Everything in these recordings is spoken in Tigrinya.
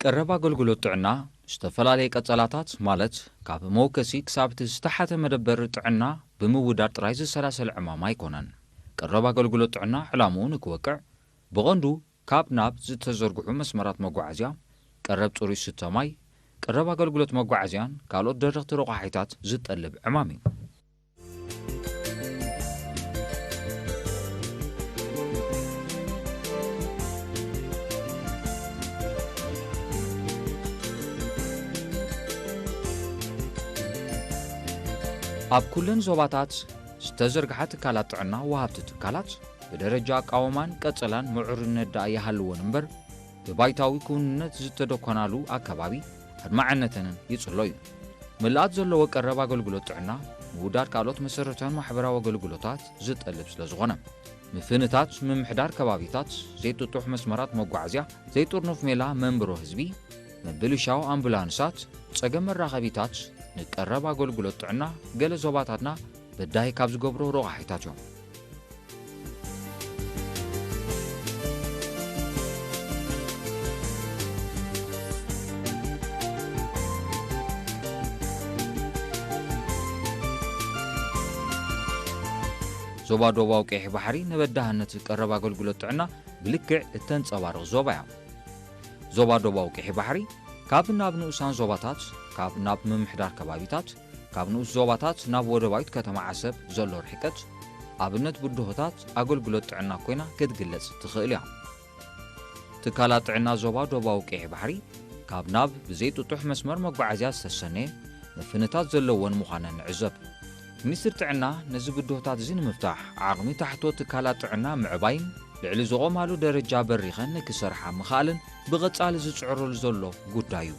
ቀረብ ኣገልግሎት ጥዕና ዝተፈላለየ ቀጸላታት፣ ማለት ካብ መወከሲ ክሳብ እቲ ዝተሓተ መደበር ጥዕና ብምውዳድ ጥራይ ዝሰላሰል ዕማም ኣይኮነን። ቀረብ ኣገልግሎት ጥዕና ዕላምኡ ንክወቅዕ፣ ብቐንዱ ካብ ናብ ዝተዘርግሑ መስመራት መጓዓዝያ፣ ቀረብ ጽሩይ ስተ ማይ፣ ቀረብ ኣገልግሎት መጓዓዝያን ካልኦት ደረኽቲ ረቋሒታት ዝጠልብ ዕማም እዩ። ኣብ ኩለን ዞባታት ዝተዘርግሓ ትካላት ጥዕና፣ ወሃብቲ ትካላት ብደረጃ ኣቃውማን ቀጸላን ምዑርነት ደኣ ይሃልወን እምበር፣ ብባይታዊ ክውንነት ዝተደኮናሉ ኣከባቢ ኣድማዕነተንን ይጽሎ እዩ። ምልኣት ዘለዎ ቀረብ ኣገልግሎት ጥዕና፣ ምውዳድ ካልኦት መሰረታውያን ማሕበራዊ ኣገልግሎታት ዝጠልብ ስለ ዝኾነ፣ ምፍንታት፣ ምምሕዳር ከባቢታት፣ ዘይጥጡሕ መስመራት መጓዓዝያ፣ ዘይጥርኑፍ ሜላ መንብሮ ህዝቢ፣ ምብልሻው ኣምቡላንሳት፣ ጸገም መራኸቢታት፣ ንቀረብ ኣገልግሎት ጥዕና ገለ ዞባታትና በዳሂ ካብ ዝገብሩ ረቋሒታት እዮም። ዞባ ዶባዊ ቀይሕ ባሕሪ ንበዳህነት ቀረብ ኣገልግሎት ጥዕና ብልክዕ እተንጸባርቕ ዞባ እያ። ዞባ ዶባዊ ቀይሕ ባሕሪ ካብ ናብ ንኡሳን ዞባታት፣ ካብ ናብ ምምሕዳር ከባቢታት፣ ካብ ንኡስ ዞባታት ናብ ወደባዊት ከተማ ዓሰብ ዘሎ ርሕቀት፣ ኣብነት ብድሆታት ኣገልግሎት ጥዕና ኮይና ክትግለጽ ትኽእል እያ። ትካላት ጥዕና ዞባ ዶባዊ ቀይሕ ባሕሪ ካብ ናብ ብዘይጥጡሕ መስመር መጓዓዝያ ዝተሰነየ ምፍንታት ዘለወን ምዃነን ንዕዘብ። ሚኒስትሪ ጥዕና ነዚ ብድሆታት እዚ ንምፍታሕ ዓቕሚ ታሕቶ ትካላት ጥዕና ምዕባይን ልዕሊ ዝቖማሉ ደረጃ በሪኸን ንክሰርሓ ምኽኣልን ብቐጻሊ ዝጽዕረሉ ዘሎ ጉዳይ እዩ።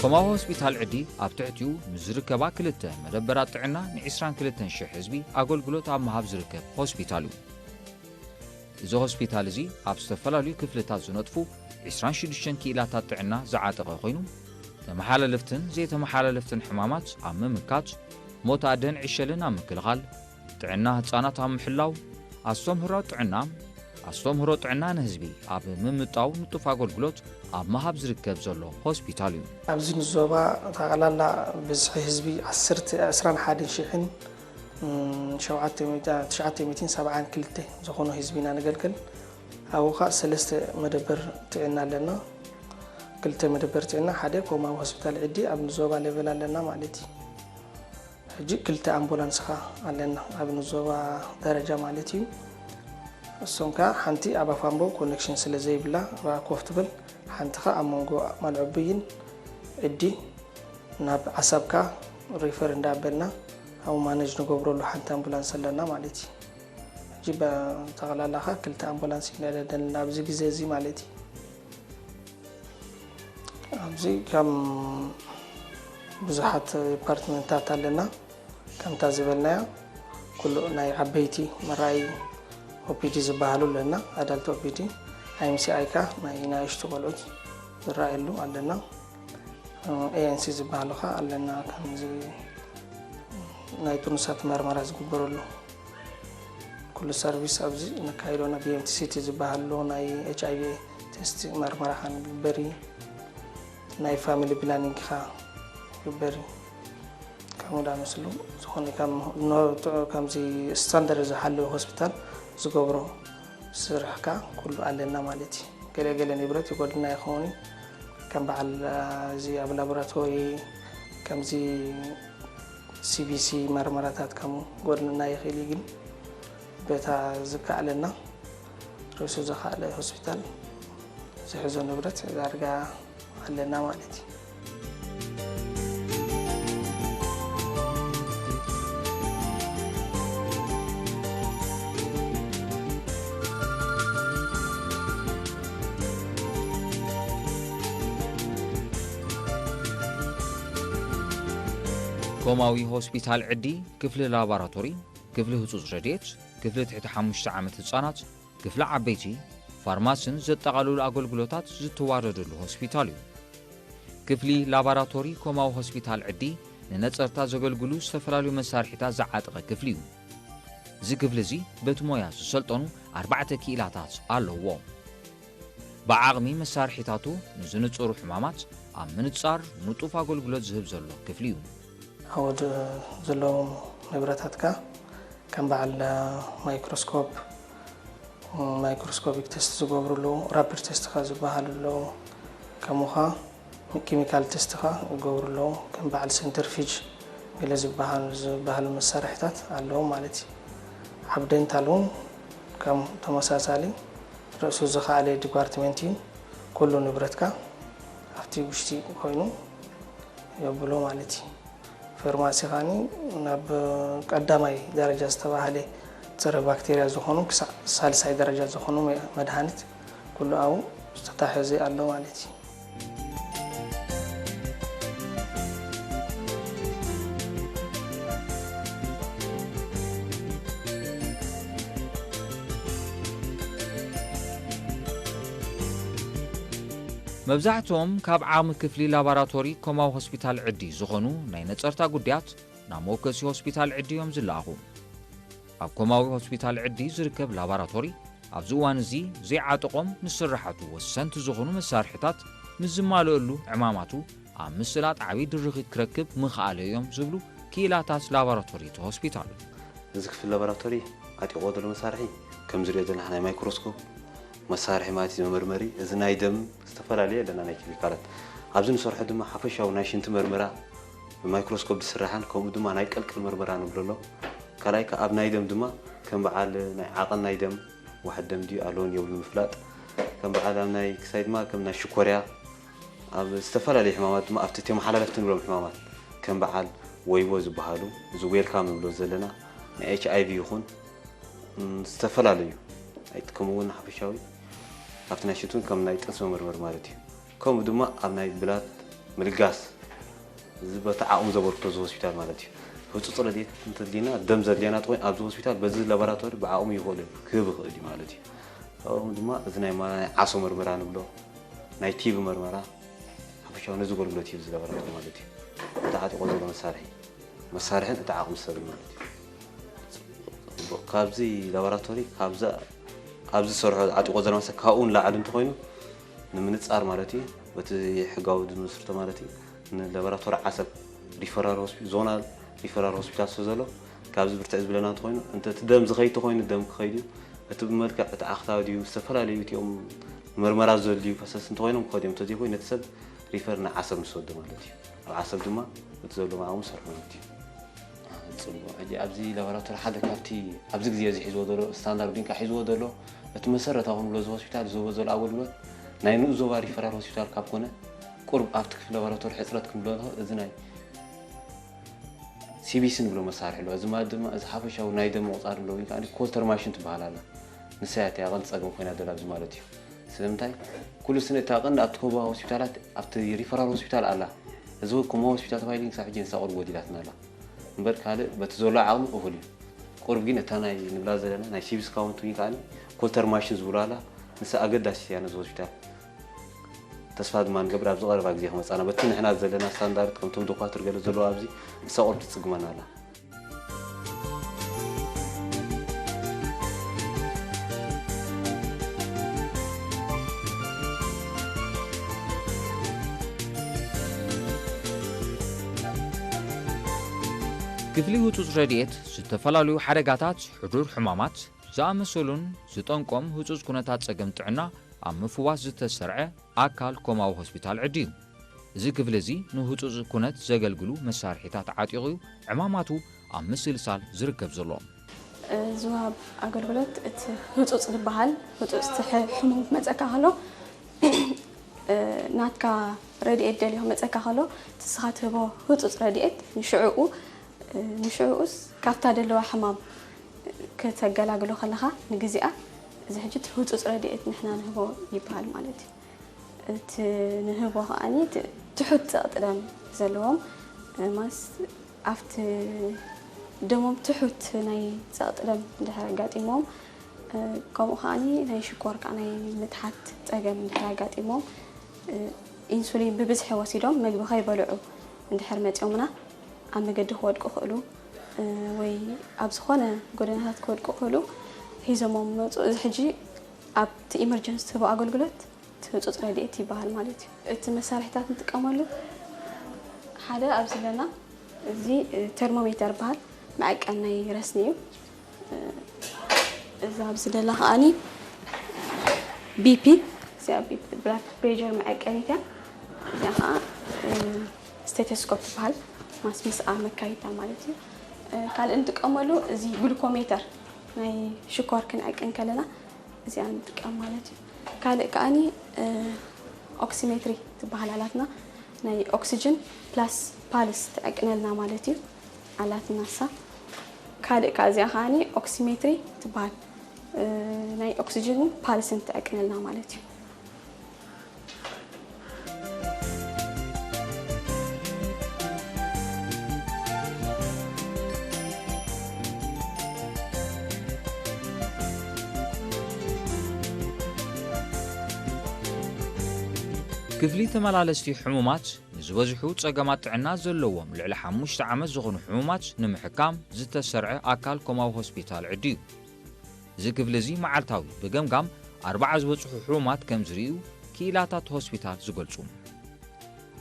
ኮማዊ ሆስፒታል ዕዲ ኣብ ትሕቲኡ ምስ ዝርከባ ክልተ መደበራት ጥዕና ን ዒስራን ክልተን ሽሕ ህዝቢ ኣገልግሎት ኣብ ምሃብ ዝርከብ ሆስፒታል እዩ። እዚ ሆስፒታል እዚ ኣብ ዝተፈላለዩ ክፍልታት ዝነጥፉ ዒስራን ሽዱሽተን ክኢላታት ጥዕና ዝዓጠቐ ኮይኑ፣ ተመሓላለፍትን ዘይተመሓላለፍትን ሕማማት ኣብ ምምካት፣ ሞት ኣደን ዕሸልን ኣብ ምክልኻል፣ ጥዕና ህጻናት ኣብ ምሕላው፣ ኣስተምህሮ ጥዕና፣ ኣስተምህሮ ጥዕና ንህዝቢ ኣብ ምምጣው ንጡፍ ኣገልግሎት ኣብ ምሃብ ዝርከብ ዘሎ ሆስፒታል እዩ። ኣብዚ ንዞባ ጠቕላላ ብዝሒ ህዝቢ ዓሰርተ፣ ዕስራን ሓደን ሽሕን ሸውዓተ ሚእቲ፣ ትሽዓተ ሚእትን ሰብዓን ክልተ ዝኾኑ ህዝቢ ኢና ነገልግል። ኣብኡ ኸኣ ሰለስተ መደበር ጥዕና ኣለና። ክልተ መደበር ጥዕና፣ ሓደ ኮማዊ ሆስፒታል ዕዲ ኣብ ንዞባ ሌቨል ኣለና ማለት እዩ። ሕጂ ክልተ ኣምቡላንስ ኸኣ ኣለና ኣብ ንዞባ ደረጃ ማለት እዩ። እሶም ከኣ ሓንቲ ኣብ ኣፋምቦ ኮኔክሽን ስለ ዘይብላ ኣብኣ ኮፍ ትብል፣ ሓንቲ ኸኣ ኣብ መንጎ ማልዕቡይን ዕዲ ናብ ዓሳብካ ሪፈር እንዳበልና ኣብኡ ማነጅ ንገብረሉ ሓንቲ ኣምቡላንስ ኣለና ማለት እዩ። ሕጂ በ-፣ ጠቕላላ ኸኣ ክልተ ኣምቡላንስ ኢና ዘለና ኣብዚ ግዜ እዚ ማለት እዩ። ኣብዚ ከም ብዙሓት ዲፓርትመንታት ኣለና። ከምታ ዝበልናያ ኩሉ ናይ ዓበይቲ መራኣይ ኦፒዲ ዝበሃሉ ኣለና። ኣዳልት ኦፒዲ፣ ኣይኤምሲኣይ ከኣ ናይ ንኣሽቱ ቆልዑት ዝረኣየሉ ኣለና። ኤኤንሲ ዝበሃሉ ከኣ ኣለና። ከምዚ ናይ ጥኑሳት መርመራ ዝግበረሉ ኩሉ ሰርቪስ ኣብዚ ነካይዶ። ናይ ቢኤምቲ ሲቲ ዝበሃል ኣሎ፣ ናይ ኤች ኣይ ቪ ቴስት መርመራ ከኣ ንግበር እዩ። ናይ ፋሚሊ ፕላኒንግ ከኣ ይግበር እዩ። ከምኡ ዳመስሉ ዝኾነ ከም ኖ-፣ ከምዚ ስታንዳርድ ዝሓለወ ሆስፒታል ዝገብሮ ስራሕ ከኣ ኩሉ ኣለና ማለት እዩ። ገለ ገለ ንብረት ይጎድልና ይኸውን እዩ። ከም በዓል፣ አ፣ እዚ ኣብ ላቦራቶሪ ከምዚ ሲቢሲ መርመራታት ከምኡ ጎድልና ይኽእል እዩ፣ ግን በታ ዝከኣለና ርእሱ ዝኸኣለ ሆስፒታል ዝሕዞ ንብረት ዳርጋ ኣለና ማለት እዩ። ኮማዊ ሆስፒታል ዕዲ፣ ክፍሊ ላቦራቶሪ፣ ክፍሊ ህጹጽ ረድኤት፣ ክፍሊ ትሕቲ ሓሙሽተ ዓመት ህጻናት፣ ክፍሊ ዓበይቲ፣ ፋርማስን ዘጠቓልሉ ኣገልግሎታት ዝተዋደደሉ ሆስፒታል እዩ። ክፍሊ ላባራቶሪ ኮማዊ ሆስፒታል ዕዲ ንነጸርታ ዘገልግሉ ዝተፈላለዩ መሳርሒታት ዝዓጠቐ ክፍሊ እዩ። እዚ ክፍሊ እዚ በቲ ሞያ ዝሰልጠኑ ኣርባዕተ ክኢላታት ኣለዎ። ብዓቕሚ መሳርሒታቱ ንዝንጽሩ ሕማማት ኣብ ምንጻር ንጡፍ ኣገልግሎት ዝህብ ዘሎ ክፍሊ እዩ። ኣወድ ዘለዎም ንብረታትካ ከም በዓል ማይክሮስኮፕ፣ ማይክሮስኮፒክ ቴስት ዝገብሩ ኣለዉ፣ ራፒድ ቴስት ካብ ዝበሃሉ ኣለዉ። ከምኡ ኸዓ ኬሚካል ቴስት ኸዓ ይገብሩ ኣለዉ። ከም በዓል ሴንትሪፊጅ ገለ ዝበሃሉ ዝበሃሉ መሳርሒታት ኣለዉ ማለት እዩ። ኣብ ዴንታል እውን ከም ተመሳሳሊ ርእሱ ዝኸኣለ ዲፓርትመንት እዩ። ኩሉ ንብረትካ ኣብቲ ውሽጢ ኮይኑ የብሎ ማለት እዩ። ፋርማሲ ኸዓኒ ናብ ቀዳማይ ደረጃ ዝተባህለ ፀረ ባክቴርያ ዝኾኑ ክሳዕ ሳልሳይ ደረጃ ዝኾኑ መድሃኒት ኩሉ ኣብኡ ዝተታሕዘ ኣሎ ማለት እዩ። መብዛሕትኦም ካብ ዓቕሚ ክፍሊ ላባራቶሪ ኮማዊ ሆስፒታል ዕዲ ዝኾኑ ናይ ነጸርታ ጉዳያት ናብ መወከሲ ሆስፒታል ዕዲ እዮም ዝለኣኹ። ኣብ ኮማዊ ሆስፒታል ዕዲ ዝርከብ ላባራቶሪ ኣብዚ እዋን እዚ ዘይዓጠቖም ንስራሓቱ ወሰንቲ ዝኾኑ መሳርሒታት ምስ ዝማልእሉ ዕማማቱ ኣብ ምስላጥ ዓብዪ ድርኺት ክረክብ ምኽኣለ እዮም ዝብሉ ክኢላታት ላባራቶሪ እቲ ሆስፒታል። እዚ ክፍሊ ላባራቶሪ ዓጢቕዎ ዘሎ መሳርሒ ከም ዝሪኦ ዘለና ናይ ማይክሮስኮፕ መሳርሒ ማለት እዩ መመርመሪ እዚ ናይ ደም ዝተፈላለዩ ኣለና ናይ ኬሚካላት ኣብዚ ንሰርሖ ድማ ሓፈሻዊ ናይ ሽንቲ መርመራ ብማይክሮስኮፕ ዝስራሕን ከምኡ ድማ ናይ ቀልቅል መርመራ ንብሎ ኣሎ ካልኣይ ከዓ ኣብ ናይ ደም ድማ ከም በዓል ናይ ዓቐን ናይ ደም ዋሕድ ደም ድዩ ኣለዎ የብሉ ምፍላጥ ከም በዓል ኣብ ናይ ክሳይ ድማ ከም ናይ ሽኮርያ ኣብ ዝተፈላለዩ ሕማማት ድማ ኣብቲ ተመሓላለፍቲ ንብሎም ሕማማት ከም በዓል ወይቦ ዝበሃሉ እዚ ዌልካም ንብሎ ዘለና ናይ ኤች ኣይ ቪ ይኹን ዝተፈላለዩ ኣይት ከምኡ እውን ሓፈሻዊ ኣብቲ ናይ ሽቱን ከም ናይ ጥንሲ መመርመር ማለት እዩ ከምኡ ድማ ኣብ ናይ ብላት ምልጋስ እዚ በቲ ዓቕሙ ዘበርክቶ እዚ ሆስፒታል ማለት እዩ ህፁፅ ረድኤት እንተድልየና ደም ዘድልየና ጥቆይ ኣብዚ ሆስፒታል በዚ ላቦራቶሪ ብዓቕሙ ይኽእል እዩ ክህብ ይኽእል እዩ ማለት እዩ ኣብኡ ድማ እዚ ናይ ዓሶ መርመራ ንብሎ ናይ ቲቪ መርመራ ሓፈሻዊ ነዚ ኣገልግሎት ይህብ እዚ ላቦራቶሪ ማለት እዩ። እቲ ዓጢቖ ዘሎ መሳርሒ መሳርሕን እቲ ዓቕሚ ሰብን ማለት እዩ። ካብዚ ላቦራቶሪ ካብዛ ኣብዚ ዝሰርሖ ዓጢቖ ዘሎ መሳርሒ ካብኡ ንላዕሊ እንተኾይኑ ንምንፃር ማለት እዩ በቲ ሕጋዊ ዝምስርቶ ማለት እዩ ንላቦራቶሪ ዓሰብ ሪፈራል ሆስፒ ዞናል ሪፈራል ሆስፒታል ስለ ዘሎ ካብዚ ብርትዕ ዝብለና እንተኾይኑ እንተ እቲ ደም ዝኸይድ ተኾይኑ ደም ክኸይድ እዩ እቲ ብመልክዕ እቲ ዓኽታዊ ድዩ ዝተፈላለዩ እቲኦም መርመራ ዘድልዩ ፈሰስ እንተኾይኖም ክኸዱ እዮም እንተዘይኮይኑ ነቲ ሰብ ሪፈር ንዓሰብ ንስወዱ ማለት እዩ ኣብ ዓሰብ ድማ እቲ ዘሎ ዓቕሙ ሰርሑ ማለት እዩ ፅቡቅ ሕጂ ኣብዚ ላቦራቶሪ ሓደ ካብቲ ኣብዚ ግዜ እዚ ሒዝዎ ዘሎ ስታንዳርድ ድንካ ሒዝዎ ዘሎ እቲ መሰረታዊ ክንብሎ እዚ ሆስፒታል ዝህቦ ዘሎ ኣገልግሎት ናይ ንኡስ ዞባ ሪፈራል ሆስፒታል ካብ ኮነ ቁርብ ኣብቲ ክፍሊ ላቦራቶሪ ሕፅረት ክንብሎ ንኽእል እዚ ናይ ሲቢሲ ንብሎ መሳርሒ ኣሎ እዚ ማለት ድማ እዚ ሓፈሻዊ ናይ ደም ምቁፃር ንብሎ ወይ ከዓ ኮልተር ማሽን ትበሃል ኣላ ንሳ እያ እቲኣ ቀንዲ ፀገም ኮይና ዘላ ኣብዚ ማለት እዩ ስለምንታይ ኩሉ ስነ እታ ቀንዲ ኣብቲ ኮባ ሆስፒታላት ኣብቲ ሪፈራል ሆስፒታል ኣላ እዚ ኮማ ሆስፒታል ተባሂሉ ክሳብ ሕጂ ንሳ ቁርብ ጎዲላትና ኣላ እምበር ካልእ በቲ ዘሎ ዓቕሚ እኹል እዩ። ቁሩብ ግን እታ ናይ ንብላ ዘለና ናይ ሲቪስ ካውንት ግን ከዓኒ ኮልተር ማሽን ዝብሉ ኣላ ንሳ ኣገዳሲት እያ ነዚ ሆስፒታል። ተስፋ ድማ ንገብር ኣብዚ ቀረባ ግዜ ክመፃና በቲ ንሕና ዘለና ስታንዳርድ ከምቶም ዶኳትር ገለ ዘለዉ ኣብዚ ንሳ ቁሩብ ትፅግመና ኣላ። ክፍሊ ህጹጽ ረድኤት ዝተፈላለዩ ሓደጋታት፣ ሕዱር ሕማማት ዝኣመሰሉን ዝጠንቆም ህጹጽ ኩነታት ጸገም ጥዕና ኣብ ምፍዋስ ዝተሰርዐ ኣካል ኮማዊ ሆስፒታል ዕዲ እዩ። እዚ ክፍሊ እዚ ንህጹጽ ኩነት ዘገልግሉ መሳርሒታት ዓጢቑ እዩ፣ ዕማማቱ ኣብ ምስልሳል ዝርከብ ዘሎ። ዝወሃብ ኣገልግሎት እቲ ህጹጽ ዝበሃል ህጹጽ እቲ ሕሙም ክመጸካ ከሎ ናትካ ረድኤት ደልዩ ክመጸካ ከሎ እቲ ንስኻ ትህቦ ህጹጽ ረድኤት ንሽዕኡ ንሽዕኡስ ካብታ ደለዋ ሕማም ከተገላግሎ ከለኻ ንግዚኣ እዚ ሕጂ እቲ ህጹጽ ረድኤት ንሕና ንህቦ ይበሃል ማለት እዩ። እቲ ንህቦ ከዓኒ ትሑት ጸቕጢ ደም ዘለዎም ማስ ኣብቲ ደሞም ትሑት ናይ ጸቕጢ ደም እንድሕር ኣጋጢምዎም ከምኡ ከዓኒ ናይ ሽኮር ከዓ ናይ ምትሓት ጸገም እንድሕር ኣጋጢምዎም ኢንሱሊን ብብዝሒ ወሲዶም ምግቢ ከይበልዑ እንድሕር መፂኦምና ኣብ መገዲ ክወድቁ ይኽእሉ፣ እ፣ ወይ ኣብ ዝኾነ ጎደናታት ክወድቁ ይኽእሉ። ሒዞሞም መፁ። እዚ ሕጂ ኣብቲ ኢመርጀንሲ ትህቦ ኣገልግሎት እቲ ህጹጽ ረድኤት ይበሃል ማለት እዩ። እቲ መሳርሒታት ንጥቀመሉ ሓደ ኣብዚ ኣለና። እዚ፣ እ፣ ተርሞሜተር ይበሃል። መዐቀኒ ናይ ረስኒ እዩ። እ፣ እዛ ኣብዚ ዘላ ከኣኒ ቢፒ፣ እዚኣ ቢፒ ብላድ ፕሬሸር መዐቀኒት እያ። እዚኣ ከኣ፣ እ፣ ስቴቶስኮፕ ትበሃል። ማስመስኣ መካይታ ማለት እዩ። እ፣ ካልእ ንጥቀመሉ እዚ ግሉኮሜተር ናይ ሽኮር ክንዐቅን ከለና እዚኣ ንጥቀም ማለት እዩ። ካልእ ከኣኒ፣ እ፣ ኦክሲሜትሪ ትበሃል ኣላትና። ናይ ኦክሲጅን ፕላስ ፓልስ ትዕቅነልና ማለት እዩ። ኣላትና እሳ። ካልእ ከኣ እዚኣ ከኣኒ ኦክሲሜትሪ ትበሃል። እ፣ ናይ ኦክሲጅን ፓልስን ትዕቅነልና ማለት እዩ። ክፍሊ ተመላለስቲ ሕሙማት ንዝበዝሑ ጸገማት ጥዕና ዘለዎም ልዕሊ ሓሙሽተ ዓመት ዝኾኑ ሕሙማት ንምሕካም ዝተሰርዐ ኣካል ኮማዊ ሆስፒታል ዕዲ እዩ። እዚ ክፍሊ እዚ መዓልታዊ ብገምጋም ኣርብዓ ዝበጽሑ ሕሙማት ከም ዝርእዩ ክኢላታት ሆስፒታል ዝገልጹ።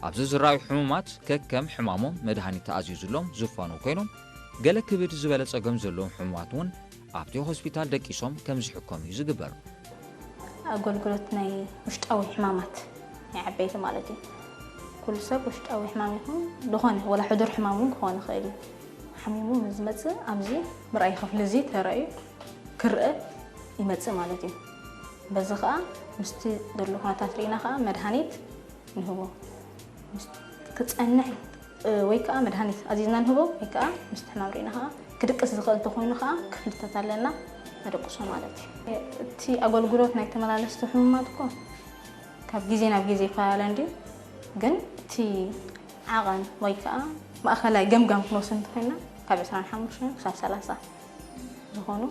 ኣብዚ ዝረኣዩ ሕሙማት ከከም ሕማሞም መድሃኒት ተኣዚዙሎም ዝፋነው ኮይኖም፣ ገለ ክብድ ዝበለ ጸገም ዘለዎም ሕሙማት እውን ኣብቲ ሆስፒታል ደቂሶም ከም ዝሕከሙ እዩ ዝግበር። ኣገልግሎት ናይ ውሽጣዊ ሕማማት ናይ ዓበይቲ ማለት እዩ። ኩሉ ሰብ ውሽጣዊ ሕማም ይኹን ዝኾነ ወላ ሕዱር ሕማም እውን ክኾን ይኽእል እዩ። ሓሚሙ ምስ ዝመፅእ ኣብዚ ምርኣይ ክፍሊ እዚ ተራእዩ ክርአ ይመፅእ ማለት እዩ። በዚ ከዓ ምስቲ ዘሎ ኩነታት ርኢና ከዓ መድሃኒት ንህቦ። ምስ ክፀንሕ እ፣ ወይ ከዓ መድሃኒት ኣዚዝና ንህቦ ወይ ከዓ ምስቲ ሕማም ርኢና ከዓ ክድቅስ ዝኽእል እንተኾይኑ ከዓ ክፍልታት ኣለና ነደቅሶ ማለት እዩ። እቲ ኣገልግሎት ናይ ተመላለስቲ ሕሙማት እኮ ካብ ግዜ ናብ ግዜ ይፈላለ እንድዩ፣ ግን እቲ ዓቐን ወይ ከዓ ማእኸላይ ገምጋም ክንወስድ እንተኾይና ካብ ዕስራን ሓሙሽተን ክሳብ ሰላሳ ዝኾኑ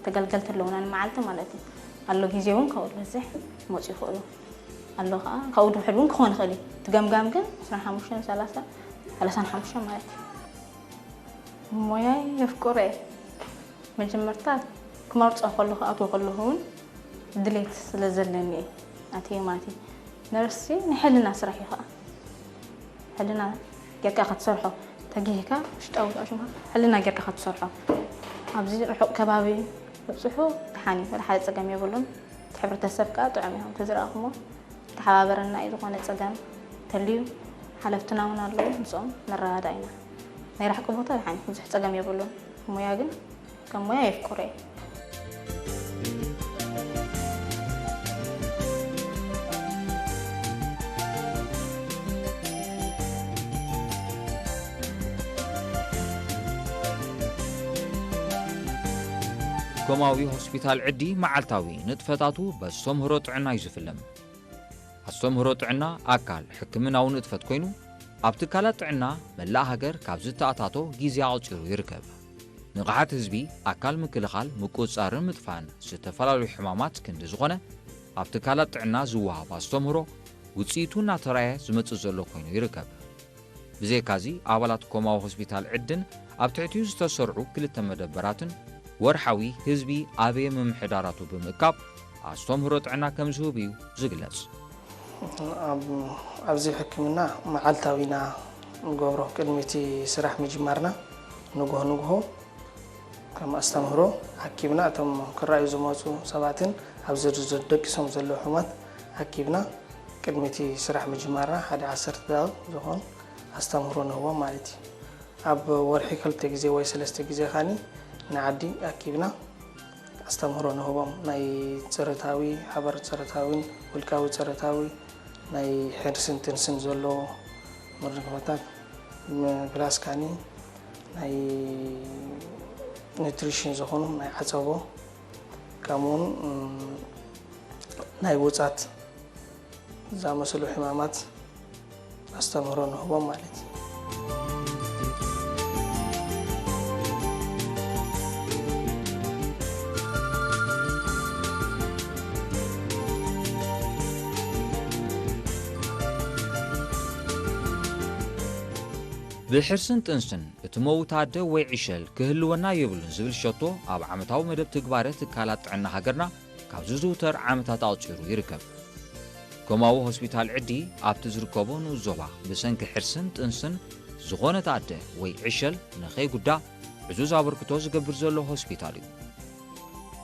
ተገልገልቲ ኣለውና ንመዓልቲ ማለት እዩ። ኣሎ ግዜ እውን ካብኡ ዝበዝሕ ክመፁ ይኽእሉ ኣሎ ከዓ ካብኡ ዝውሕድ እውን ክኾን ይኽእል እዩ። እቲ ገምጋም ግን ዕስራን ሓሙሽተን ሰላሳ ሰላሳን ሓሙሽተን ማለት እዩ። ሞያይ የፍቅሮ እየ። መጀመርታ ክመርፆ ከለኹ ክኣትዎ ከለኹ እውን ድሌት ስለ ዘለኒ እየ ኣትየ ማለት እዩ። ነርሲ ናይ ሕልና ስራሕ እዩ ከዓ ሕልና ጌርካ ኢኻ ትሰርሖ ተጊህካ ውሽጣዊ ኣሽምካ ሕልና ጌርካ ኢኻ ትሰርሖ ኣብዚ ርሑቕ ከባቢ ምብፅሑ ደሓን እዩ ወላ ሓደ ፀገም የብሉን እቲ ሕብረተሰብ ከዓ ጥዑም እዮም ተዝረኣኹሞ ተሓባበረና እዩ ዝኾነ ፀገም ተልዩ ሓለፍትና እውን ኣለዉ ምስኦም ንረዳዳ ኢና ናይ ራሕቂ ቦታ ደሓን እዩ ብዙሕ ፀገም የብሉን ሞያ ግን ከም ሞያ የፍቅሮ እየ። ኮማዊ ሆስፒታል ዕዲ መዓልታዊ ንጥፈታቱ በስተምህሮ ጥዕና እዩ ዝፍልም። ኣስተምህሮ ጥዕና ኣካል ሕክምናዊ ንጥፈት ኮይኑ ኣብ ትካላት ጥዕና መላእ ሃገር ካብ ዝተኣታቶ ግዜ ኣቕፂሩ ይርከብ። ንቕሓት ህዝቢ ኣካል ምክልኻል ምቁፅፃርን ምጥፋእን ዝተፈላለዩ ሕማማት ክንዲ ዝኾነ ኣብ ትካላት ጥዕና ዝወሃብ ኣስተምህሮ ውፅኢቱ እናተራየ ዝመፅእ ዘሎ ኮይኑ ይርከብ። ብዘይካዚ ኣባላት ኮማዊ ሆስፒታል ዕድን ኣብ ትሕቲኡ ዝተሰርዑ ክልተ መደበራትን ወርሓዊ ህዝቢ ኣበየ ምምሕዳራቱ ብምእካብ ኣስተምህሮ ጥዕና ከም ዝህብ እዩ ዝግለጽ። ኣብዚ ሕክምና መዓልታዊና ንገብሮ ቅድሚ እቲ ስራሕ ምጅማርና ንግሆ ንግሆ ከም ኣስተምህሮ ኣኪብና እቶም ክረኣዩ ዝመፁ ሰባትን ኣብ ዝርዝር ደቂሶም ዘለዉ ሕሙማት ኣኪብና ቅድሚ እቲ ስራሕ ምጅማርና ሓደ ዓሰርተ ደቂቕ ዝኾን ኣስተምህሮ ንህቦም ማለት እዩ። ኣብ ወርሒ ክልተ ግዜ ወይ ሰለስተ ግዜ ኻኒ ንዓዲ ኣኪብና ኣስተምህሮ ንህቦም ናይ ፀረታዊ ሓበር ፀረታዊን ውልቃዊ ፀረታዊ ናይ ሕርስን ትንስን ዘለዎ መርድግመታት ፕላስ ካኒ ናይ ኒትሪሽን ዝኾኑ ናይ ዓፀቦ ከምኡውን ናይ ውፃት ዝኣመሰሉ ሕማማት ኣስተምህሮ ንህቦም ማለት እዩ። ብሕርስን ጥንስን እቲ መውት ኣደ ወይ ዕሸል ክህልወና የብሉን ዝብል ሸቶ ኣብ ዓመታዊ መደብ ትግባረ ትካላት ጥዕና ሃገርና ካብ ዝዝውተር ዓመታት ኣቑጺሩ ይርከብ። ኮማዊ ሆስፒታል ዕዲ ኣብቲ ዝርከቦ ንኡስ ዞባ ብሰንኪ ሕርስን ጥንስን ዝኾነት ኣደ ወይ ዕሸል ንኸይጉዳ ዕዙዝ ኣበርክቶ ዝገብር ዘሎ ሆስፒታል እዩ።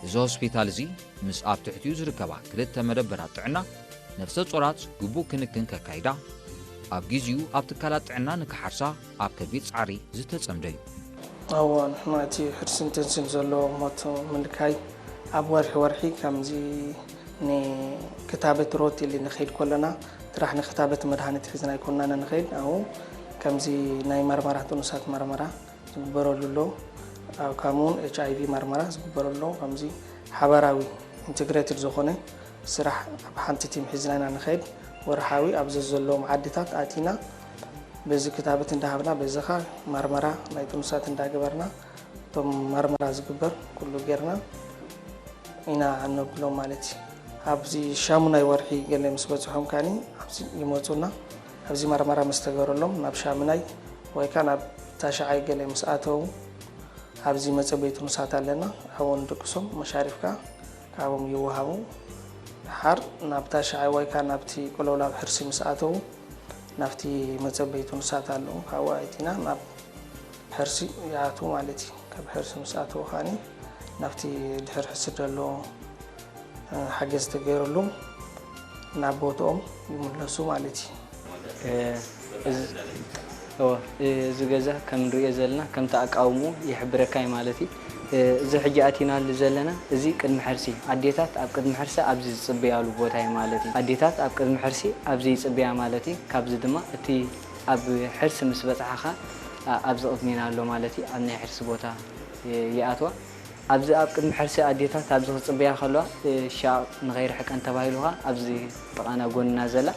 እዚ ሆስፒታል እዚ ምስ ኣብ ትሕቲኡ ዝርከባ ክልተ መደበራት ጥዕና ነፍሰ ጾራት ግቡእ ክንክን ከካይዳ፣ ኣብ ግዜኡ ኣብ ትካላት ጥዕና ንክሓርሳ ኣብ ከቢድ ጻዕሪ ዝተጸምደ እዩ። እወ፣ ንሕና እቲ ሕርስን ጥንስን ዘሎ ሞት ምንካይ ኣብ ወርሒ ወርሒ ከምዚ ንክታበት ሮት ኢሊ ንኸይድ ከለና ጥራሕ ንክታበት መድሃኒት ሒዝና ኣይኮንና ንኸይድ። ኣብኡ ከምዚ ናይ መርመራ ጥኑሳት መርመራ ዝግበረሉ ኣሎ። ኣብ ከምኡ እውን ኤች ኣይ ቪ መርመራ ዝግበረሉ ኣሎ። ከምዚ ሓበራዊ ኢንተግሬትድ ዝኾነ ስራሕ ኣብ ሓንቲ ቲም ሒዝና ኢና ንኸይድ። ወርሓዊ ኣብ ዘዘለዎም ዓድታት ኣቲና በዚ ክታበት እንዳሃብና በዚ ኸ መርመራ ናይ ጥኑሳት እንዳገበርና እቶም መርመራ ዝግበር ኩሉ ጌርና ኢና ነብሎም ማለት እዩ። ኣብዚ ሻሙናይ ወርሒ ገለ ምስ በፅሖም ካኒ ኣብዚ ይመፁና። ኣብዚ መርመራ ምስ ተገበረሎም ናብ ሻሙናይ ወይ ከዓ ናብ ታሽዓይ ገለ ምስ ኣተዉ ኣብዚ መፀበይ ጥኑሳት ኣለና። ኣብኡ ንድቅሶም መሻሪፍካ ካብኦም ይወሃቡ። ድሓር ናብ ታሽዓይ ወይ ከዓ ናብቲ ቅልውላው ሕርሲ ምስ ኣተዉ ናብቲ መፀበይ ጥኑሳት ኣለዉ ካብኡ ኣቲና ናብ ሕርሲ ይኣትዉ ማለት እዩ። ካብ ሕርሲ ምስ ኣተዉ ከዓኒ ናብቲ ድሕሪ ሕርሲ ዘሎ ሓገዝ ተገይሩሉ ናብ ቦትኦም ይምለሱ ማለት እዩ። እዚ ገዛ ከም ንሪኦ ዘለና ከምቲ ኣቃውምኡ ይሕብረካ እዩ ማለት እዩ። እዚ ሕጂ ኣቲናሉ ዘለና እዚ ቅድሚ ሕርሲ ኣዴታት ኣብ ቅድሚ ሕርሲ ኣብዚ ዝፅበያሉ ቦታ እዩ ማለት እዩ። ኣዴታት ኣብ ቅድሚ ሕርሲ ኣብዚ ይፅበያ ማለት እዩ። ካብዚ ድማ እቲ ኣብ ሕርሲ ምስ በፅሓኻ ኣብዚ ቅድሜና ኣሎ ማለት እዩ። ኣብ ናይ ሕርሲ ቦታ ይኣትዋ። ኣብዚ ኣብ ቅድሚ ሕርሲ ኣዴታት ኣብዚ ክፅበያ ከለዋ ሻቕ ንኸይርሕቀን ተባሂሉ ኸዓ ኣብዚ ጥቓና ጎንና ዘላ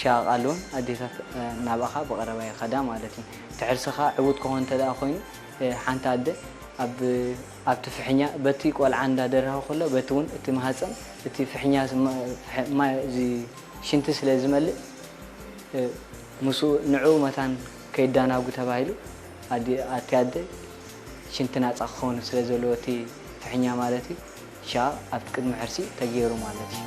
ሻቕ ኣለወን ኣዴታት ናብኣኻ ብቐረባ ይኸዳ ማለት እዩ። እቲ ሕርሲ ኸዓ ዕዉት ክኾን እንተ ደኣ ኮይኑ ሓንቲ ኣደ ኣብ ኣብቲ ፍሕኛ በቲ ቆልዓ እንዳደረኸ ከሎ በቲ እውን እቲ ማህፀን እቲ ፍሕኛ ማይ እዚ ሽንቲ ስለ ዝመልእ ምስኡ ንዕኡ መታን ከይዳናጉ ተባሂሉ ኣቲ ኣደ ሽንቲ ናፃ ክኸውን ስለ ዘለዎ እቲ ፍሕኛ ማለት እዩ ሻ ኣብቲ ቅድሚ ሕርሲ ተገይሩ ማለት እዩ።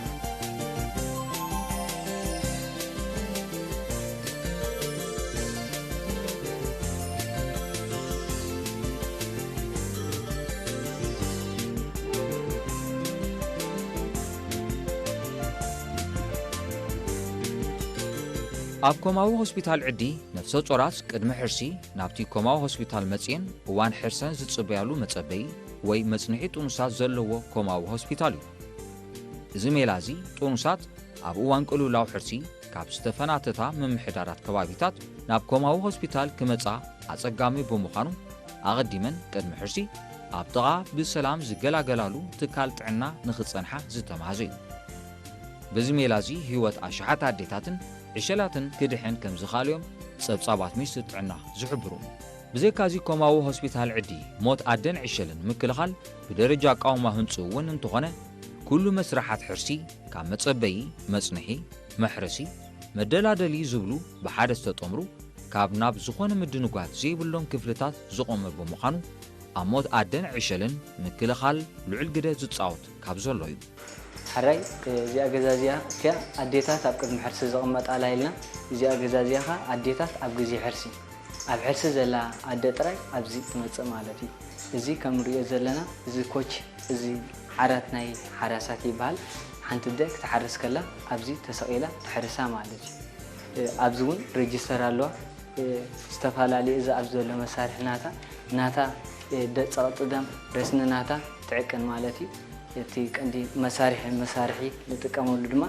ኣብ ኮማዊ ሆስፒታል ዕዲ ነፍሰ ጾራት ቅድሚ ሕርሲ ናብቲ ኮማዊ ሆስፒታል መጽየን እዋን ሕርሰን ዝጽበያሉ መጸበዪ ወይ መጽንሒ ጥኑሳት ዘለዎ ኮማዊ ሆስፒታል እዩ። እዚ ሜላ እዚ ጥኑሳት ኣብ እዋን ቅልውላው ሕርሲ ካብ ዝተፈናተታ ምምሕዳራት ከባቢታት ናብ ኮማዊ ሆስፒታል ክመጻ ኣጸጋሚ ብምዃኑ ኣቐዲመን ቅድሚ ሕርሲ ኣብ ጥቓ ብሰላም ዝገላገላሉ ትካል ጥዕና ንኽጸንሓ ዝተማህዘ እዩ። በዚ ሜላ እዚ ህይወት ኣሽሓት ኣዴታትን ዕሸላትን ክድሕን ከም ዝኻልዮም ጸብጻባት ሚኒስትሪ ጥዕና ዝሕብሩ። ብዘይካዚ ኮማዊ ሆስፒታል ዕዲ ሞት ኣደን ዕሸልን ምክልኻል ብደረጃ ኣቃውማ ህንጹ እውን እንተኾነ ኩሉ መስርሓት ሕርሲ ካብ መጸበዪ፣ መጽንሒ፣ መሕረሲ፣ መደላደሊ ዝብሉ ብሓደ ዝተጠምሩ ካብ ናብ ዝኾነ ምድንጓት ዘይብሎም ክፍልታት ዝቖመ ብምዃኑ ኣብ ሞት ኣደን ዕሸልን ምክልኻል ልዑል ግደ ዝፃወት ካብ ዘሎ እዩ። ሕራይ እዚኣ ገዛ እዚኣ እቲኣ ኣዴታት ኣብ ቅድሚ ሕርሲ ዝቕመጣላ ኢልና እዚኣ ገዛ እዚኣ ኸ ኣዴታት ኣብ ግዜ ሕርሲ ኣብ ሕርሲ ዘላ ኣደ ጥራይ ኣብዚ ትመፅእ ማለት እዩ። እዚ ከም ንሪኦ ዘለና እዚ ኮች እዚ ዓራት ናይ ሓራሳት ይበሃል። ሓንቲ ኣደ ክትሓርስ ከላ ኣብዚ ተሰቒላ ትሕርሳ ማለት እዩ። ኣብዚ እውን ሬጅስተር ኣለዋ። ዝተፈላለዩ እዚ ኣብዚ ዘሎ መሳርሒ ናታ ናታ ደፀቕጢ ደም ረስኒ ናታ ትዕቅን ማለት እዩ። እቲ ቀንዲ መሳርሒ መሳርሒ ንጥቀመሉ ድማ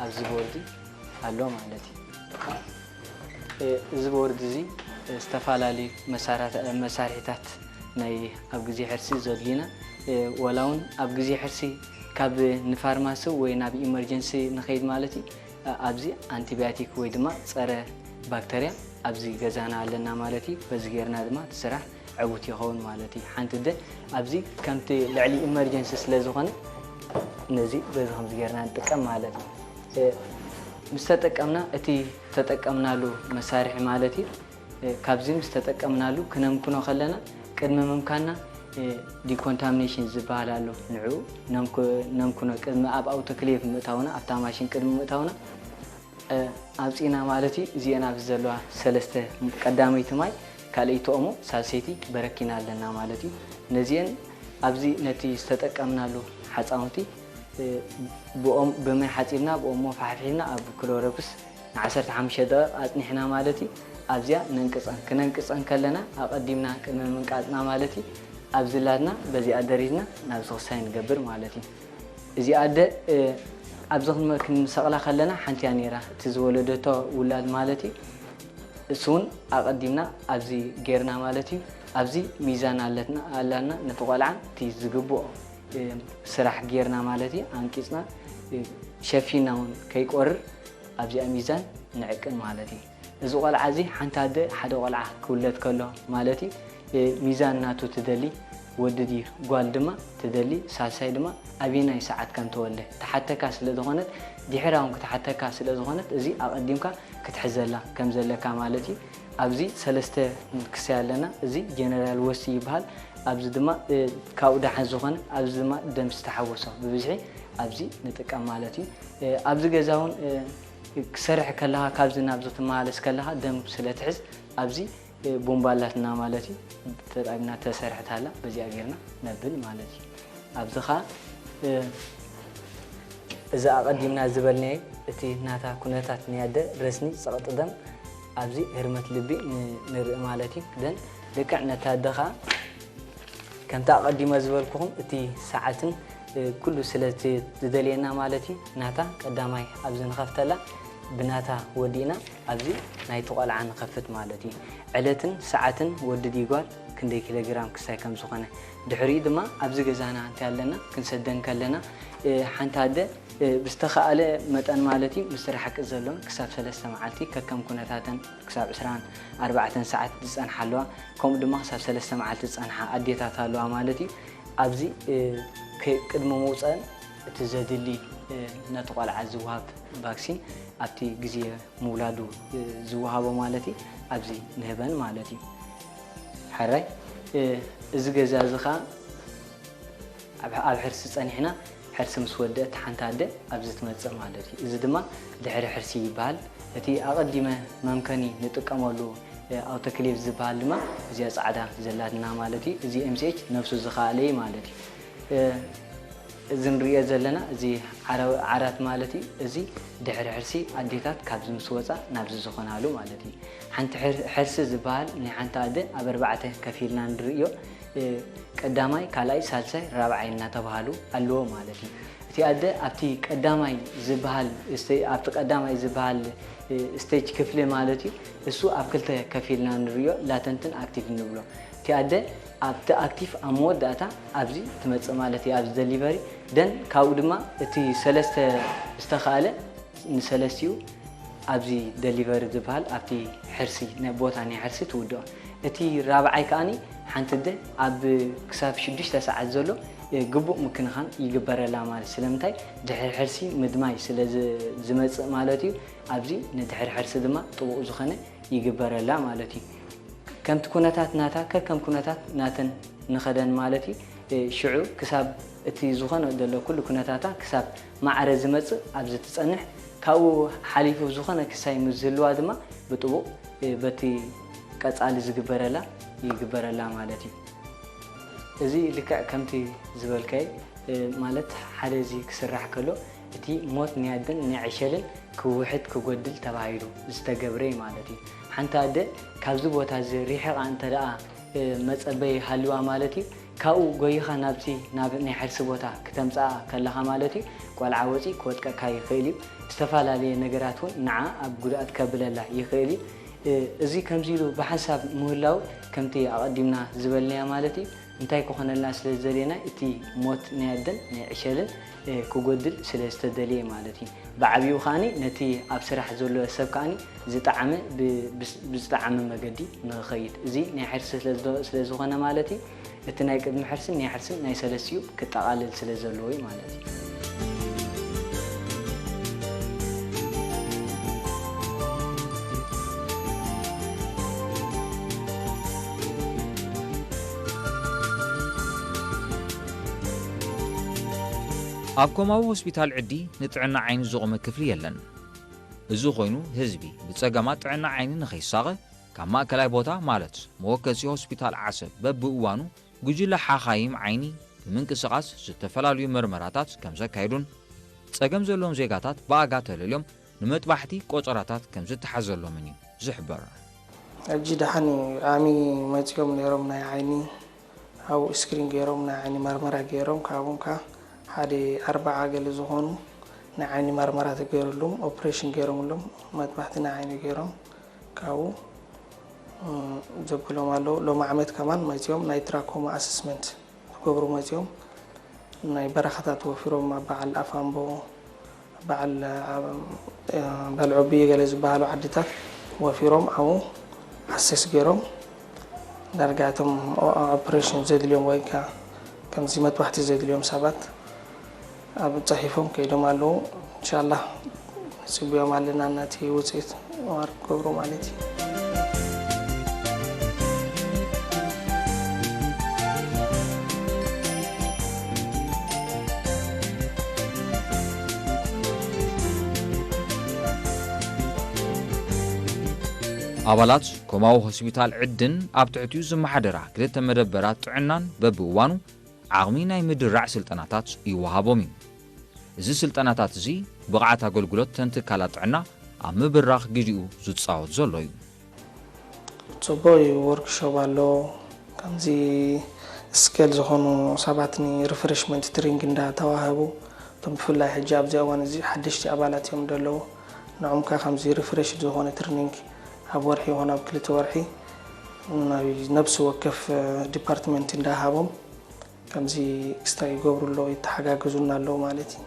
ኣብዚ ቦርድ ኣሎ ማለት እዩ። እዚ ቦርድ እዚ ዝተፈላለዩ መሳርሕታት ናይ ኣብ ግዜ ሕርሲ ዘድልዩና ዋላ እውን ኣብ ግዜ ሕርሲ ካብ ንፋርማሲ ወይ ናብ ኢመርጀንሲ ንኸይድ ማለት እዩ። ኣብዚ ኣንቲባዮቲክ ወይ ድማ ጸረ ባክተርያ ኣብዚ ገዛና ኣለና ማለት እዩ። በዚ ጌርና ድማ እቲ ስራሕ ዕውት ይኸውን ማለት እዩ። ሓንቲ ኣደ ኣብዚ ከምቲ ልዕሊ ኢመርጀንሲ ስለ ዝኾነ ነዚ በዚ ከምዚ ጌርና ንጥቀም ማለት እዩ። ምስ ተጠቀምና እቲ ተጠቀምናሉ መሳርሒ ማለት እዩ ካብዚ ምስ ተጠቀምናሉ ክነምክኖ ከለና ቅድሚ ምምካና ዲኮንታሚኔሽን ዝበሃል ኣሎ። ንዑ ነምክኖ ቅድሚ ኣብ ኣውቶክሌቭ ምእታውና ኣብታ ማሽን ቅድሚ ምእታውና ኣውፂና ማለት እዩ። እዚአን ኣብዚ ዘለዋ ሰለስተ ቀዳመይቲ ማይ ካልኣይቲ ኦሞ ሳልሰይቲ በረኪና ኣለና ማለት እዩ። ነዚአን ኣብዚ ነቲ ዝተጠቀምናሉ ሓፃውንቲ ብኦም ብማይ ሓፂብና ብኦም ፋሕፊሕና ኣብ ክሎረብስ ንዓሰርተ ሓሙሽተ ደቂቕ ኣፅኒሕና ማለት እዩ። ኣብዚኣ ነንቅፀን ክነንቅፀን ከለና ኣቐዲምና ቅድሚ ምንቃፅና ማለት እዩ። ኣብዚ ላትና በዚኣ ደሪድና ናብ ዝኽሳይ ንገብር ማለት እዩ። እዚኣ ኣደ ኣብዚ ክንሰቕላ ከለና ሓንቲ እያ ነይራ እቲ ዝወለደቶ ውላድ ማለት እዩ። እሱ እውን ኣቐዲምና ኣብዚ ጌርና ማለት እዩ። ኣብዚ ሚዛን ኣለትና ኣላና ነቲ ቆልዓን እቲ ዝግብኦ ስራሕ ጌርና ማለት እዩ። ኣንቂፅና ሸፊና እውን ከይቆርር ኣብዚኣ ሚዛን ንዕቅን ማለት እዩ። እዚ ቆልዓ እዚ ሓንቲ ኣደ ሓደ ቆልዓ ክውለድ ከሎ ማለት እዩ ሚዛን ናቱ ትደሊ፣ ወዲ ድዩ ጓል ድማ ትደሊ፣ ሳልሳይ ድማ ኣበየናይ ሰዓት ከም ተወልደ ትሓተካ ስለ ዝኾነት፣ ድሕራ እውን ክትሓተካ ስለ ዝኾነት እዚ ኣቐዲምካ ክትሕዘላ ከም ዘለካ ማለት እዩ። ኣብዚ ሰለስተ ክሳይ ኣለና። እዚ ጀነራል ወሲ ይበሃል። ኣብዚ ድማ ካብኡ ደሓን ዝኾነ ኣብዚ ድማ ደም ዝተሓወሶ ብብዝሒ ኣብዚ ንጥቀም ማለት እዩ። ኣብዚ ገዛ እውን ክሰርሕ ከለኻ ካብዚ ናብዚ ክትመላለስ ከለኻ ደም ስለ ትሕዝ ኣብዚ ቡምባ ኣላትና ማለት እዩ። ተጣቢና ተሰርሐት ኣላ በዚኣ ጌርና ነብል ማለት እዩ። ኣብዚ ኸዓ እዚ ኣቐዲምና ዝበልናዮ እቲ ናታ ኩነታት ናይ ኣደ ረስኒ ጸቕጢ ደም ኣብዚ ህርመት ልቢ ንርኢ ማለት እዩ። ደን ልክዕ ነታ ኣደ ኸዓ ከምቲ ኣቐዲመ ዝበልኩኹም እቲ ሰዓትን ኩሉ ስለ ዝደልየና ማለት እዩ። ናታ ቀዳማይ ኣብዚ ንኸፍተላ ብናታ ወዲእና ኣብዚ ናይቲ ቆልዓ ንኸፍት ማለት እዩ። ዕለትን ሰዓትን ወዲ ድዩ ጓል ክንደይ ኪሎግራም ክሳይ ከም ዝኾነ ድሕሪኡ ድማ ኣብዚ ገዛና እንታይ ኣለና ክንሰደን ከለና ሓንቲ ኣደ ብዝተኻእለ መጠን ማለት እዩ ምስ ርሓቂ ዘሎን ክሳብ ሰለስተ መዓልቲ ከከም ኩነታተን ክሳብ ዕስራን ኣርባዕተን ሰዓት ዝጸንሓ ኣለዋ። ከምኡ ድማ ክሳብ ሰለስተ መዓልቲ ዝጸንሓ ኣዴታት ኣለዋ ማለት እዩ። ኣብዚ ቅድሚ ምውፀን እቲ ዘድሊ ነቲ ቆልዓ ዝወሃብ ቫክሲን ኣብቲ ግዜ ምውላዱ ዝወሃቦ ማለት እዩ ኣብዚ ንህበን ማለት እዩ። ሕራይ እዚ ገዛ እዚ ኸዓ ኣብ ሕርሲ ጸኒሕና ሕርሲ ምስ ወደአት ሓንቲ ኣደ ኣብዚ ትመጽእ ማለት እዩ። እዚ ድማ ድሕሪ ሕርሲ ይበሃል። እቲ ኣቐዲመ መምከኒ ንጥቀመሉ ኣውቶክሌቭ ዝበሃል ድማ እዚኣ ጻዕዳ ዘላትና ማለት እዩ። እዚ ኤምሲኤች ነፍሱ ዝኸኣለ እዩ ማለት እዩ። እዚ ንሪኦ ዘለና እዚ ዓራት ማለት እዩ። እዚ ድሕሪ ሕርሲ ኣዴታት ካብዚ ምስ ወፃ ናብዚ ዝኾናሉ ማለት እዩ። ሓንቲ ሕርሲ ዝበሃል ናይ ሓንቲ ኣደ ኣብ ኣርባዕተ ከፊልና ንርእዮ። ቀዳማይ፣ ካልኣይ፣ ሳልሳይ፣ ራብዓይ እናተባሃሉ ኣለዎ ማለት እዩ። እቲ ኣደ ኣብቲ ቀዳማይ ዝበሃል ኣብቲ ቀዳማይ ዝበሃል ስቴጅ ክፍሊ ማለት እዩ። እሱ ኣብ ክልተ ከፊልና ንርእዮ፣ ላተንትን ኣክቲቭ ንብሎ። እቲ ኣደ ኣብቲ ኣክቲቭ ኣብ መወዳእታ ኣብዚ ትመጽእ ማለት እዩ፣ ኣብዚ ደሊቨሪ ደን ካብኡ ድማ እቲ ሰለስተ ዝተኻእለ ንሰለስቲኡ ኣብዚ ደሊቨሪ ዝበሃል ኣብቲ ሕርሲ ናይ ቦታ ናይ ሕርሲ ትውድኦ። እቲ ራብዓይ ከኣኒ ሓንቲ ኣደ ኣብ ክሳብ ሽዱሽተ ሰዓት ዘሎ ግቡእ ምክንኻን ይግበረላ ማለት ስለምንታይ ድሕሪ ሕርሲ ምድማይ ስለ ዝመፅእ ማለት እዩ። ኣብዚ ንድሕሪ ሕርሲ ድማ ጥቡቕ ዝኾነ ይግበረላ ማለት እዩ። ከምቲ ኩነታት ናታ ከከም ኩነታት ናተን ንኸደን ማለት እዩ። ሽዑ ክሳብ እቲ ዝኾነ ዘሎ ኩሉ ኩነታታ ክሳብ ማዕረ ዝመጽእ ኣብዚ ትጸንሕ። ካብኡ ሓሊፉ ዝኾነ ክሳይ ምስ ዝህልዋ ድማ ብጥቡቕ በቲ ቀጻሊ ዝግበረላ ይግበረላ ማለት እዩ። እዚ ልክዕ ከምቲ ዝበልካይ ማለት ሓደ እዚ ክስራሕ ከሎ እቲ ሞት ናይ ኣደን ናይ ዕሸልን ክውሕድ ክጎድል ተባሂሉ ዝተገብረ እዩ ማለት እዩ። ሓንቲ ኣደ ካብዚ ቦታ እዚ ሪሕቓ እንተ ደኣ መጸበይ ሃልዋ ማለት እዩ። ካብኡ ጎይኻ ናብቲ ናብ ናይ ሕርሲ ቦታ ክተምጽኣ ከለኻ ማለት እዩ ቆልዓ ወጺ ክወጥቀካ ይኽእል እዩ። ዝተፈላለየ ነገራት እውን ንዓ ኣብ ጉድኣት ከብለላ ይኽእል እዩ። እዚ ከምዚ ኢሉ ብሓንሳብ ምህላው ከምቲ ኣቐዲምና ዝበልናዮ ማለት እዩ እንታይ ክኾነልና ስለ ዝደልየና እቲ ሞት ናይ ኣደን ናይ ዕሸልን ክጎድል ስለ ዝተደልየ ማለት እዩ። ብዓብኡ ከዓኒ ነቲ ኣብ ስራሕ ዘሎ ሰብ ከዓኒ ዝጠዓመ ብዝጠዓመ መገዲ ንኽኸይድ እዚ ናይ ሕርሲ ስለ ዝኾነ ማለት እዩ። እቲ ናይ ቅድሚ ሕርስን ናይ ሕርስን ናይ ሰለስቲኡ ክጠቓልል ስለ ዘለዎ እዩ ማለት እዩ። ኣብ ኮማዊ ሆስፒታል ዕዲ ንጥዕና ዓይኒ ዝቖመ ክፍሊ የለን። እዚ ኮይኑ ህዝቢ ብጸገማት ጥዕና ዓይኒ ንኸይሳቐ ካብ ማእከላይ ቦታ ማለት መወከሲ ሆስፒታል ዓሰብ በብእዋኑ ጉጅለ ሓኻይም ዓይኒ ብምንቅስቓስ ዝተፈላለዩ መርመራታት ከም ዘካየዱን ጸገም ዘለዎም ዜጋታት ብኣጋ ተለልዮም ንመጥባሕቲ ቆጸራታት ከም ዝተሓዘሎምን እዩ ዝሕበር። ሕጂ ደሓን እዩ። ዓሚ መፂኦም ነይሮም ናይ ዓይኒ ኣብኡ ስክሪን ገይሮም ናይ ዓይኒ መርመራ ገይሮም ካብኡም ከ ሓደ ኣርባዓ ገለ ዝኾኑ ናይ ዓይኒ መርመራ ተገይሩሎም ኦፕሬሽን ገይሮምሎም መጥባሕቲ ናይ ዓይኒ ገይሮም ካብኡ ዘብሎም ኣለዉ። ሎም ዓመት ከማን መፂኦም ናይ ትራኮማ ኣሰስመንት ክገብሩ መፂኦም ናይ በረኻታት ወፊሮም ኣብ በዓል ኣፋምቦ በዓል በልዖቢ ገለ ዝበሃሉ ዓድታት ወፊሮም ኣብኡ ኣሰስ ገይሮም ዳርጋ እቶም ኦፕሬሽን ዘድልዮም ወይ ከዓ ከምዚ መጥባሕቲ ዘድልዮም ሰባት ኣብ ፀሒፎም ከይዶም ኣለዉ። እንሻላ ንፅብዮም ኣለና ነቲ ውፅኢት ማር ክገብሩ ማለት እዩ። ኣባላት ኮማዊ ሆስፒታል ዕድን ኣብ ትሕቲኡ ዝመሓደራ ክልተ መደበራት ጥዕናን በብእዋኑ ዓቕሚ ናይ ምድራዕ ስልጠናታት ይወሃቦም እዩ። እዚ ስልጠናታት እዚ ብቕዓት ኣገልግሎት ተን ትካላት ጥዕና ኣብ ምብራኽ ግዲኡ ዝፃወት ዘሎ እዩ። ፅቡቅ እዩ። ወርክሾፕ ኣሎ። ከምዚ ስኬል ዝኾኑ ሰባት ንሪፍሬሽመንት ትሪንግ እንዳተዋህቡ እቶም ብፍላይ ሕጂ ኣብዚ እዋን እዚ ሓደሽቲ ኣባላት እዮም ዘለዉ ንዖም ከ ከምዚ ሪፍሬሽ ዝኾነ ትሪኒንግ ኣብ ወርሒ ይኹን ኣብ ክልተ ወርሒ ናይ ነብሲ ወከፍ ዲፓርትመንት እንዳሃቦም ከምዚ ክስታይ ይገብሩ ኣለዉ ይተሓጋገዙና ኣለዉ ማለት እዩ።